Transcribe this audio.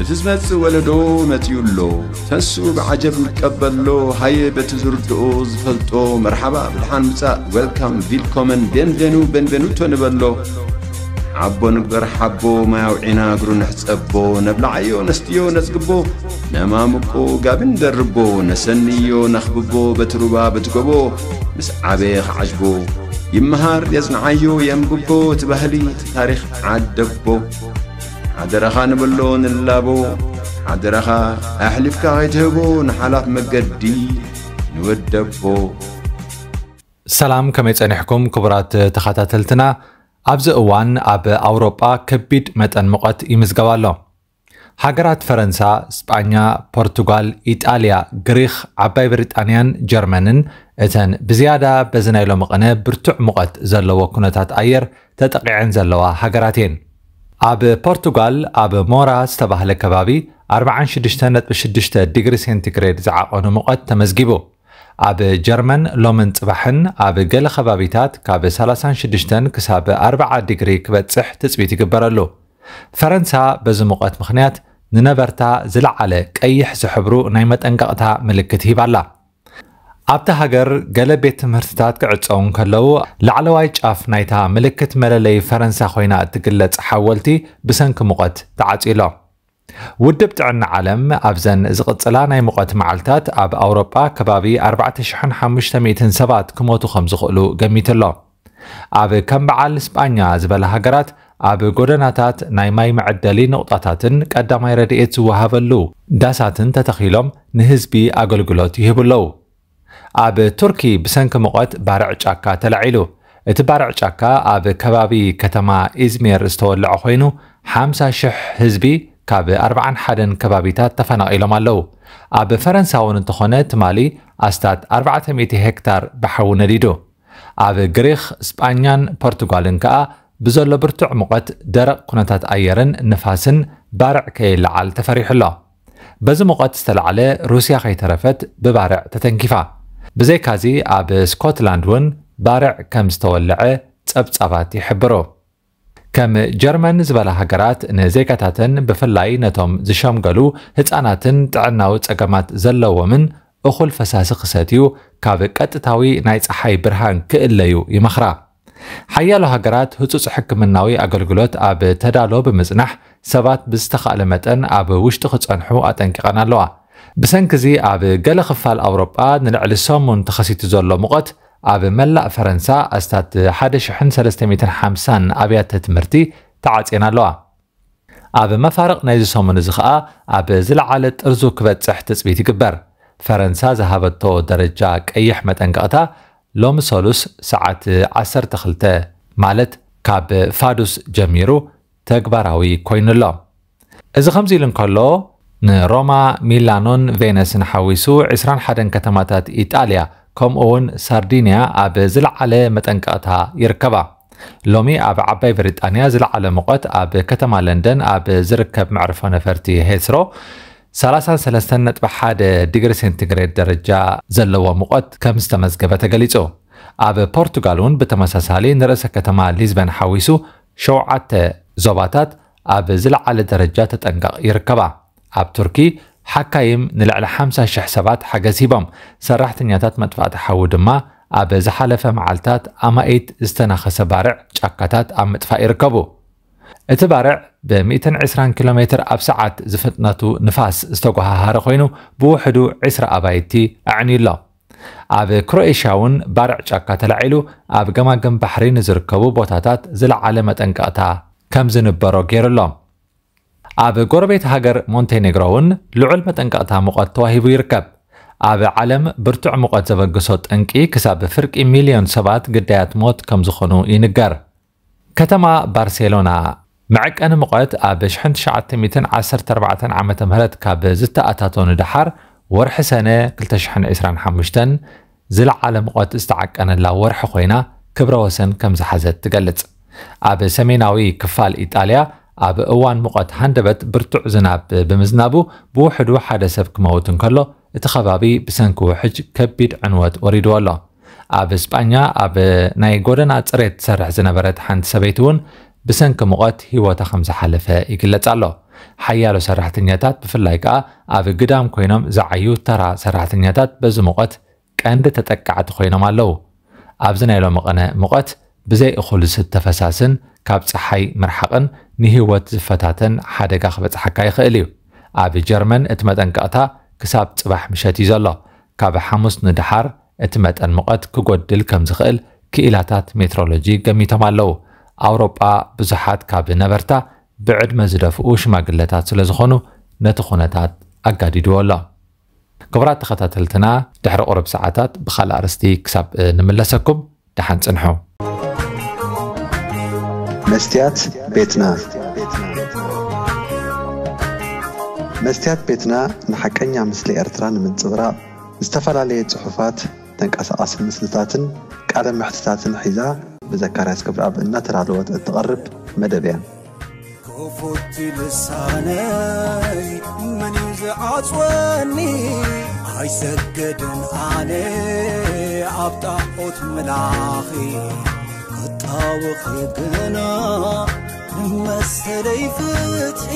እቲ ዝመጽእ ወለዶ መጺኡ ኣሎ። ተንስኡ ብዓጀብ ንቀበሎ። ሃየ በቲ ዝርድኦ ዝፈልጦ መርሓባ ብድሓን ምጻእ፣ ዌልካም፣ ቪልኮመን፣ ቤንቬኑ፣ ቤንቬኑቶ ንበሎ። ሓቦ ንግበር ሓቦ፣ ማይ ኣውዒና እግሩ ንሕጸቦ። ነብልዓዮ ነስትዮ ነጽግቦ፣ ነማምቆ ጋቢ ንደርቦ። ነሰንዮ ነኽብቦ በቲ ሩባ በቲ ጎቦ። ምስ ዓበየ ክዓጅቦ ይመሃር የጽንዓዮ የንብቦ። እቲ ባህሊ እቲ ታሪኽ ዓደቦ። ሓደራኻ ንበሎ ንላቦ። ሓደራኻ ኣሕሊፍካ ከይትህቦ ንሓላፍ መገዲ ንወደቦ። ሰላም፣ ከመይ ጸኒሕኩም ክቡራት ተኸታተልትና? ኣብዚ እዋን ኣብ ኣውሮጳ ከቢድ መጠን ሙቐት ይምዝገብ ኣሎ። ሃገራት ፈረንሳ፣ ስጳኛ፣ ፖርቱጋል፣ ኢጣልያ፣ ግሪኽ፣ ዓባይ ብሪጣንያን ጀርመንን እተን ብዝያዳ በዚ ናይ ሎሚ ቐነ ብርቱዕ ሙቐት ዘለዎ ኩነታት ኣየር ተጠቒዐን ዘለዋ ሃገራት እየን። ኣብ ፖርቱጋል ኣብ ሞራ ዝተባህለ ከባቢ ኣርብዓን ሽዱሽተን ነጥቢ ሽዱሽተ ዲግሪ ሴንቲግሬድ ዝዓቐኑ ሙቐት ተመዝጊቡ። ኣብ ጀርመን ሎምን ጽባሕን ኣብ ገለ ከባቢታት ካብ ሰላሳን ሽዱሽተን ክሳብ ኣርብዓ ዲግሪ ክበጽሕ ትጽቢት ይግበረሉ። ፈረንሳ በዚ ሙቐት ምኽንያት ንነበርታ ዝለዓለ ቀይሕ ዝሕብሩ ናይ መጠንቀቕታ ምልክት ሂባ ኣላ። ኣብታ ሃገር ገለ ቤት ትምህርትታት ክዕጸዉ እንከለዉ፣ ላዕለዋይ ጫፍ ናይታ ምልክት መለለዪ ፈረንሳ ኮይና እትግለጽ ሓወልቲ ብሰንኪ ሙቐት ተዓጽዩ ኣሎ። ውድብ ጥዕና ዓለም ኣብዘን ዝቕጽላ ናይ ሙቐት መዓልታት ኣብ ኣውሮጳ ከባቢ ኣርባዕተ ሽሕን ሓሙሽተ ሚእትን ሰባት ክሞቱ ከም ዝኽእሉ ገሚቱ ኣሎ። ኣብ ከም በዓል ስጳኛ ዝበላ ሃገራት ኣብ ጎደናታት ናይ ማይ መዐደሊ ነቑጣታትን ቀዳማይ ረድኤት ዝወሃበሉ ዳሳትን ተተኺሎም ንህዝቢ ኣገልግሎት ይህቡ ኣለዉ። ኣብ ቱርኪ ብሰንኪ ሙቐት ባርዕ ጫካ ተላዒሉ። እቲ ባርዕ ጫካ ኣብ ከባቢ ከተማ ኢዝሚር ዝተወልዐ ኮይኑ ሓምሳ ሽሕ ህዝቢ ካብ ኣርብዓን ሓደን ከባቢታት ተፈናቒሎም ኣለዉ። ኣብ ፈረንሳ እውን እንተኾነ ትማሊ ኣስታት ኣርባዕተ ሚእቲ ሄክታር ብሓዊ ነዲዱ። ኣብ ግሪኽ፣ ስጳኛን ፖርቱጋልን ከኣ ብዘሎ ብርቱዕ ሙቐት ደረቕ ኩነታት ኣየርን ንፋስን ባርዕ ከይለዓል ተፈሪሑ ኣሎ። በዚ ሙቐት ዝተላዕለ ሩስያ ከይተረፈት ብባርዕ ተተንኪፋ። ብዘይካዚ ኣብ ስኮትላንድ እውን ባርዕ ከም ዝተወልዐ ጸብጻባት ይሕብሩ። ከም ጀርመን ዝበላ ሃገራት ንዜጋታተን ብፍላይ ነቶም ዝሸምገሉ ህጻናትን ጥዕናዊ ጸገማት ዘለዎምን እኹል ፈሳሲ ክሰትዩ ካብ ቀጥታዊ ናይ ጸሓይ ብርሃን ክእለዩ ይመኽራ። ሓያሎ ሃገራት ህጹጽ ሕክምናዊ ኣገልግሎት ኣብ ተዳሎ ብምጽናሕ ሰባት ብዝተኻእለ መጠን ኣብ ውሽጢ ክጸንሑ ኣጠንቂቐን ኣለዋ። ብሰንኪዚ ኣብ ገለ ክፋል ኣውሮጳ ንልዕሊ ሰሙን ተኸሲቱ ዘሎ ሙቐት ኣብ መላእ ፈረንሳ ኣስታት ሓደ ሽሕን ሰለስተ ሚእትን ሓምሳን ኣብያተ ትምህርቲ ተዓጽየን ኣለዋ። ኣብ መፋርቕ ናይዚ ሰሙን እዚ ኸኣ ኣብ ዝለዓለ ጥርዙ ክበጽሕ ትጽቢት ይግበር። ፈረንሳ ዝሃበቶ ደረጃ ቀይሕ መጠንቀቕታ ሎሚ ሰሉስ ሰዓት ዓሰርተ ክልተ ማለት ካብ ፋዱስ ጀሚሩ ተግባራዊ ኮይኑ ኣሎ። እዚ ከምዚ ኢሉ እንከሎ ንሮማ፣ ሚላኖን ቬነስን ሓዊሱ ዕስራን ሓደን ከተማታት ኢጣልያ ከምኡ እውን ሳርዲንያ ኣብ ዝለዓለ መጠንቀቕታ ይርከባ። ሎሚ ኣብ ዓባይ ብሪጣንያ ዝለዓለ ሙቐት ኣብ ከተማ ለንደን ኣብ ዝርከብ መዕርፎ ነፈርቲ ሄትስሮ ሰላሳን ሰለስተን ነጥቢ ሓደ ዲግሪ ሴንቲግሬድ ደረጃ ዘለዎ ሙቐት ከም ዝተመዝገበ ተገሊጹ። ኣብ ፖርቱጋል እውን ብተመሳሳሊ ንርእሰ ከተማ ሊዝበን ሓዊሱ ሸውዓተ ዞባታት ኣብ ዝለዓለ ደረጃ ተጠንቀቕ ይርከባ። ኣብ ቱርኪ ሓካይም ንልዕሊ ሓምሳ ሽሕ ሰባት ሓገዝ ሂቦም። ሰራሕተኛታት መጥፋእቲ ሓዊ ድማ ኣብ ዝሓለፈ መዓልታት ኣማኢት ዝተናኸሰ ባርዕ ጫካታት ኣብ ምጥፋእ ይርከቡ። እቲ ባርዕ ብ ሚእትን ዕስራን ኪሎ ሜትር ኣብ ሰዓት ዝፍጥነቱ ንፋስ ዝተጓሃሃረ ኮይኑ ብውሕዱ ዕስራ ኣባይቲ ኣዕንዩ ኣሎ። ኣብ ክሮኤሽያ እውን ባርዕ ጫካ ተላዒሉ ኣብ ገማግም ባሕሪ ንዝርከቡ ቦታታት ዝለዓለ መጠንቀቕታ ከም ዝንበሮ ገይሩ ኣሎ። ኣብ ጎረቤት ሃገር ሞንቴኔግሮ እውን ልዑል መጠንቀቕታ ሙቐት ተዋሂቡ ይርከብ። ኣብ ዓለም ብርቱዕ ሙቐት ዘበግሶ ጠንቂ ክሳብ ፍርቂ ሚልዮን ሰባት ግዳያት ሞት ከም ዝኾኑ ይንገር። ከተማ ባርሴሎና መዐቀኒ ሙቐት ኣብ ሽሕን ትሽዓተ ሚእትን ዓሰርተ ኣርባዕተን ዓመተ ምህረት ካብ ዝተኣታቶ ንደሓር ወርሒ ሰነ ክልተ ሽሕን ዕስራን ሓሙሽተን ዝለዓለ ሙቐት ዝተዓቀነላ ወርሒ ኮይና ክብረ ወሰን ከም ዝሓዘት ትገልጽ። ኣብ ሰሜናዊ ክፋል ኢጣልያ ኣብ እዋን ሙቐት ሃንደበት ብርቱዕ ዝናብ ብምዝናቡ ብውሕዱ ሓደ ሰብ ክመውት እንከሎ እቲ ከባቢ ብሰንኪ ውሕጅ ከቢድ ዕንወት ወሪድዎ ኣሎ። ኣብ ስጳኛ ኣብ ናይ ጎደና ጽሬት ትሰርሕ ዝነበረት ሓንቲ ሰበይቲ እውን ብሰንኪ ሙቐት ህይወታ ከም ዝሓለፈ ይግለጽ ኣሎ። ሓያሎ ሰራሕተኛታት፣ ብፍላይ ከኣ ኣብ ግዳም ኮይኖም ዝዓዩ ተራ ሰራሕተኛታት፣ በዚ ሙቐት ቀንዲ ተጠቃዕቲ ኮይኖም ኣለዉ። ኣብዚ ናይ ሎሚ ቀነ ሙቐት፣ ብዘይ እኹል ዝስተ ፈሳስን ካብ ጸሓይ ምርሓቕን ንህይወት ዝፈታተን ሓደጋ ክበጽሓካ ይኽእል እዩ። ኣብ ጀርመን እቲ መጠንቀቕታ ክሳብ ጽባሕ ምሸት እዩ ዘሎ። ካብ ሓሙስ ንደሓር እቲ መጠን ሙቐት ክጎድል ከም ዝኽእል ክኢላታት ሜትሮሎጂ ገሚቶም ኣለዉ። ኣውሮጳ ብዙሓት ካብ ነበርታ ብዕድመ ዝደፍኡ ሽማግለታት ስለ ዝኾኑ፣ ነቲ ኩነታት ኣጋዲድዎ ኣሎ። ክቡራት ተኸታተልትና፣ ድሕሪ ቁሩብ ሰዓታት ብኻልእ ኣርእስቲ ክሳብ፣ እ፣ ንምለሰኩም፣ ደሓን ጽንሑ። መስትያት ቤትና። መስትያት ቤትና ንሓቀኛ ምስሊ ኤርትራ ንምንጽብራቕ፣ ዝተፈላለየ ጽሑፋት፣ ተንቀሳቓሲ ምስልታትን ቃለ መሕትታትን ሒዛ፣ ብዘካርያስ ክብረኣብ እናተዳለወት እትቐርብ መደብ እያ። ክፉት ልሳነይ መን እዩ ዝዓጽወኒ? ኣይሰገድን ኣነ ኣብ ጣዖት ምላኺ ክጣወኺ ግና ንመሰለይ ፍትሒ።